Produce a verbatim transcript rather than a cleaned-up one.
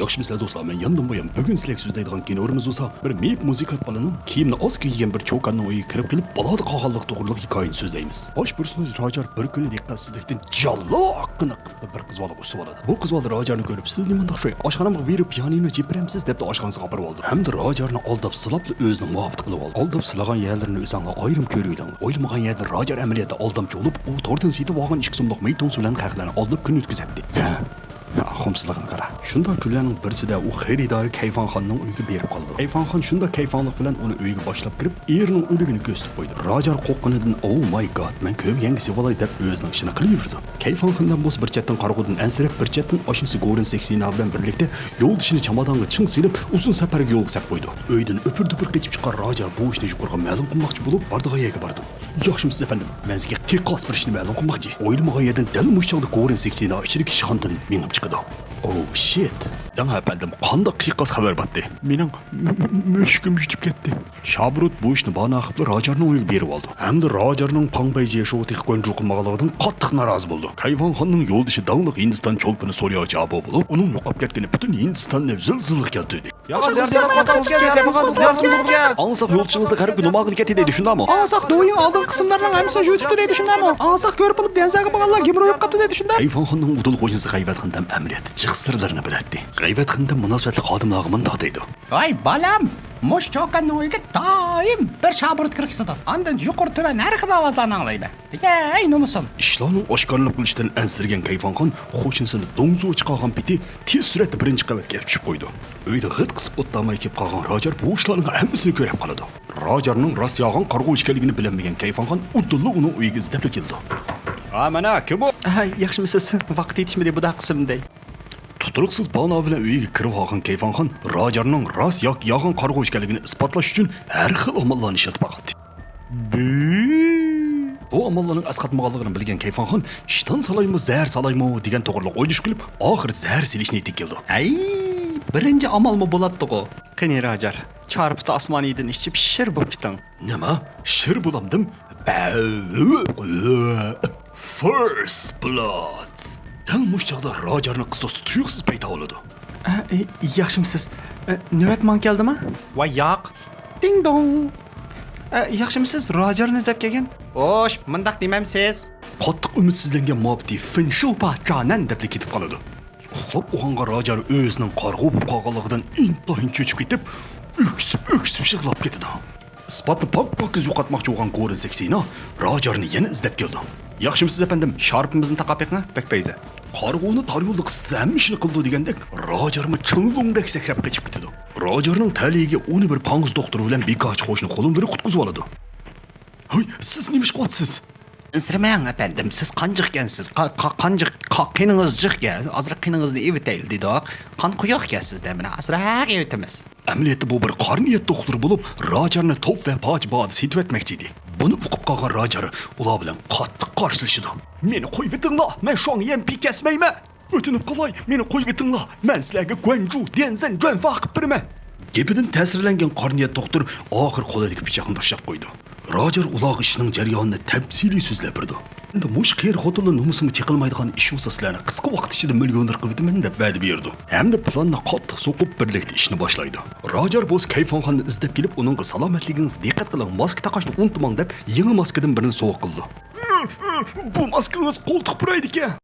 ياخشىمۇسىلەر دوستلار، مەن ياندىن بۇيان. بۈگۈن سىلەرگە سۆزلەيدىغان كىنورىمىز بولسا، بىر مېيىپ مۇزىكانت بالىنىڭ كىيىمىنى ئاز كىيگەن بىر چوكاننىڭ ئۆيىگە كىرىپ قېلىپ، بالادا قالغانلىقى توغرىلىق ھېكايىنى سۆزلەيمىز. باش پېرسوناژ راجار بىر كۈنى دىققەتسىزلىكتىن جالاققىنە قىپلا بىر قىز بالىغا ئۇسسۇۋالىدۇ. بۇ قىز بالا راجارنى كۆرۈپ، «سىز نېمانداق شوي، ئاشخانامغا بېرىپ پىيانىنو چېپىرەمسىز؟» دەپلا ئاشخانىسىغا ئاپىرىۋالىدۇ. ھەمدە راجارنى ئالداپ سىلاپلا ئۆزىنىڭ مۇھەببىتى قىلىۋالدى. ئالداپ سىلىغان يەرلىرىنى ئۆزۈڭلار ئايرىم كۆرۈۋېلىڭلار. ئويلىمىغان يەردىن راجار ئەمەلىيەتتە ئالدامچى بولۇپ، ئۇ توردىن سېتىۋالغان ئىككى سوملۇق مېيتوڭسى بىلەن خەقلەرنى ئالداپ كۈن ئۆتكۈزەتتى. ھە، ئۇقۇمسىزلىقىنى قارا. شۇنداق كۈنلەرنىڭ بىرسىدە ئۇ خېرىدارى كەيفانخاننىڭ ئۆيىگە بېرىپ قالىدۇ. كەيفانخان شۇنداق كەيفاڭلىق بىلەن ئۇنى ئۆيگە باشلاپ كىرىپ، ئېرىنىڭ ئۆلۈكىنى كۆرسىتىپ قويىدۇ. راجار قورققىنىدىن، «Oh my God، مەن كۆرمىگەنگە سېۋىلاي» دەپ ئۆزىنىڭ ئىشىنى قىلىۋېرىدۇ. كەيفانخان بولسا بىر چەتتىن قارىغۇدىن ئەنسىرەپ، بىر چەتتىن ئاشنىسى گورىن سېكسىنا بىلەن بىرلىكتە يولدىشىنى چامادانغا چىڭ سېلىپ، ئۇزۇن سەپەرگە يولغا سەپ قويىدۇ. ئۆيدىن ئۈپۈر-دۈپۈر قېچىپ چىققان راجار بۇ ئىشنى يۇقىرىغا مەلۇم قىلماقچى بولۇپ، بارىدىغان يەرگە بارىدۇ. ياخشىمۇسىز ئەپەندىم، مەن سىزگە قىيقاس بىر ئىشنى مەلۇم قىلماقچى. ئويلىمىغان يەردىن دەل مۇشۇ چاغدا گورىن سېكسىنا ئىچىدىكى ئىشخانىدىن مېڭىپ چىقىدۇ. Oh shit! دەڭ ئەپەندىم، قانداق قىيقاس خەۋەر بارتى؟ مېنىڭ مۈ-، مۈ-، مۈشۈكۈم يۈتۈپ كەتتى. شابرۇت بۇ ئىشنى بانە قىپلا راجارنىڭ ئۆيىگە بېرىۋالىدۇ. ھەمدە راجارنىڭ پاڭبەي جيېشۇغا تېخى گۇەنجۇ قىلمىغانلىقىدىن قاتتىق نارازى بولىدۇ. كەيفانخاننىڭ يولدىشى داڭلىق ھىندىستان چولپىنى سوريا جابو بولۇپ، ئۇنىڭ يوقاپ كەتكىنى پۈتۈن ھىندىستاننى زىلزىلىگە كەلتۈردى. ئاڭساق يولدىشىڭىزنى غەربكە نوماغىنى كەتتى دەيدۇ، شۇنداقمۇ؟ ئاڭساق دوۋىيىڭ ئالدىنقى قىسىملىرىنىڭ ھەممىسىنى يۇتۇپتۇ دەيدۇ، شۇنداقمۇ؟ ئاڭساق كۆرپىلىپ دېڭىزلارغا بارغانلار گېمورويغا قاپتۇ دەيدۇ، شۇنداق؟ كەيفانخاننىڭ ئۇدۇل قوشنىسى غەيۋەتخان دەم ئەمەلىيەتتە جىق سىرلىرىنى بىلەتتى. غەيۋەتخان دەم مۇناسىۋەتلىك خادىملارغا مۇنداق دەيدۇ. ۋاي بالام، مۇشۇ چوكاننىڭ ئۆيىگە دائىم بىر شابرۇت كىرىپ كېتىدۇ. ئاندىن يۇقىرى تۆۋەن ھەر خىل ئاۋازلارنى ئاڭلايمەن. ھەي نومۇسۇم! ئىشلارنىڭ ئاشكارىلىنىپ قېلىشىدىن ئەنسىرىگەن كەيفانخان قوشنىسىنى دوڭزۇغا چىقارغان پېتى تېز سۈرئەتتە بىرىنچى قەۋەتكە ئېلىپ چۈشۈپ قويىدۇ. ئۆيدە غىت قىسىپ ئولتۇرالماي كېلىپ قالغان راجار بۇ ئىشلارنىڭ ھەممىسىنى كۆرۈپ قالىدۇ. راجارنىڭ راست ياغان قارىغۇ ئىكەنلىكىنى بىلەلمىگەن كەيفانخان ئۇدۇللا ئۇنىڭ ئۆيىگە ئىزدەپلا كېلىدۇ. ھا، مانا، كىم ئۇ؟ ھە، ياخشىمۇسىز؟ ۋاقىت يېتىشمىدى، بۇدا قىسىم دەي. تۇتۇرۇقسىز بانا بىلەن ئۆيىگە كىرىۋالغان كەيفانخان راجارنىڭ راست ياكى ياغان قارىغۇ ئىكەنلىكىنى ئىسپاتلاش ئۈچۈن ھەر خىل ئاماللارنى ئىشلىتىپ باقاتتى. بۈ. بۇ ئاماللارنىڭ ئەسقاتمىغانلىقىنى بىلگەن كەيفانخان، «ئىشتان سالايمۇ، زەھەر سالايمۇ؟» دېگەن توغرىلىق ئويلىشىپ كېلىپ، ئاخىرى زەھەر سېلىشنى يېتىپ كېلىدۇ. ھەي، بىرىنچى ئامالمۇ بولاتتىغۇ. قېنى، راجار، چارپىتى ئاسمانىيدىن ئىچىپ شىر بولۇپ كېتىڭ. نېمە؟ شىر بولامدىم؟ بەۋ. First blood. دەل مۇشۇ چاغدا راجارنىڭ قىز دوستى تۇيۇقسىز پەيدا بولىدۇ. ئە، ئى، ياخشىمۇسىز؟ ئە، نۆۋەت ماڭا كەلدىما؟ ۋاي ياق. دىڭ دوڭ. ئە، ياخشىمۇسىز؟ راجارنى ئىزدەپ كەلگەن. خوش، مۇنداق دېمەمسىز؟ قاتتىق ئۈمىدسىزلەنگەن مۇھەببىتى فىنشۇپا جانەن دەپلا كېتىپ قالىدۇ. ئۇخلاپ ئويغانغان راجار ئۆزىنىڭ قارىغۇ بولۇپ قالغانلىقىدىن ئىنتايىن چۆچۈپ كېتىپ، ئۆكسۈپ-ئۆكسۈپ يىغلاپ كېتىدۇ. ئىسپاتنى پاك-پاكىز يوقاتماقچى بولغان گورىن سېكسىنا راجارنى يەنە ئىزدەپ كېلىدۇ. ياخشىمۇسىز ئەپەندىم، شارپىمىزنى تاقاپ بېقىڭە، بەك پەيزى. قارىغۇنى تار يولدا قىستىسا ھەممە ئىشنى قىلىدۇ دېگەندەك، راجارمۇ چىڭلۇڭدەك سەكرەپ قېچىپ كېتىدۇ. راجارنىڭ تەلىيىگە ئۇنى بىر پاڭزى دوختۇر بىلەن بىكارچى قوشنا قولۇملىرى قۇتقۇزۇۋالىدۇ. ھاي، سىز نېمە ئىش قىلىۋاتىسىز؟ ئەنسىرىمەڭ ئەپەندىم، سىز قان جىقكەنسىز، قا-، قا-، قان جىق، قا-، قېنىڭىز جىقكەن، ئازراق قېنىڭىزنى ئېۋىتەيلى دېدۇق. قان قويۇقكەنسىز دە، مانا ئازراق ئېۋىتىمىز. ئەمەلىيەتتە بۇ بىر قارا نىيەت دوختۇرى بولۇپ، راجارنى توپ ۋە پاچ باھادا سېتىۋەتمەكچى ئىدى. بۇنى ئۇقۇپ قالغان راجار ئۇلار بىلەن قاتتىق قارشىلىشىدۇ. مېنى قويۇۋېتىڭلار، مەن شۇڭا يەنپىي كەسمەيمەن. ئۆتۈنۈپ قالاي، مېنى قويۇۋېتىڭلار، مەن سىلەرگە گۇەنجۇ، ديەنزەن، جۈەنفا قىلىپ بېرىمەن. گېپىدىن تەسىرلەنگەن قارا نىيەت دوختۇر ئاخىر قولىدىكى پىچاقنى تاشلاپ قويىدۇ. راجار ئۇلارغا ئىشنىڭ جەريانىنى تەپسىلىي سۆزلەپ بېرىدۇ. ئەمدى مۇشۇ قېرى خوتۇنلا نومۇسۇمغا چېقىلمايدىغان ئىش بولسا، سىلەرنى قىسقا ۋاقىت ئىچىدە مىليونېر قىلىۋېتىمەن دەپ ۋەدە بېرىدۇ. ھەمدە پىلاننى قاتتىق سوقۇپ، بىرلىكتە ئىشنى باشلايدۇ. راجار بولسا كەيفانخاننى ئىزدەپ كېلىپ، ئۇنىڭغا سالامەتلىكىڭىزگە دىققەت قىلىڭ، ماسكا تاقاشنى ئۇنتۇماڭ دەپ، يېڭى ماسكىدىن بىرنى سوۋغا قىلىدۇ. بۇ ماسكىڭىز قولتۇق پۇرايدىكەن.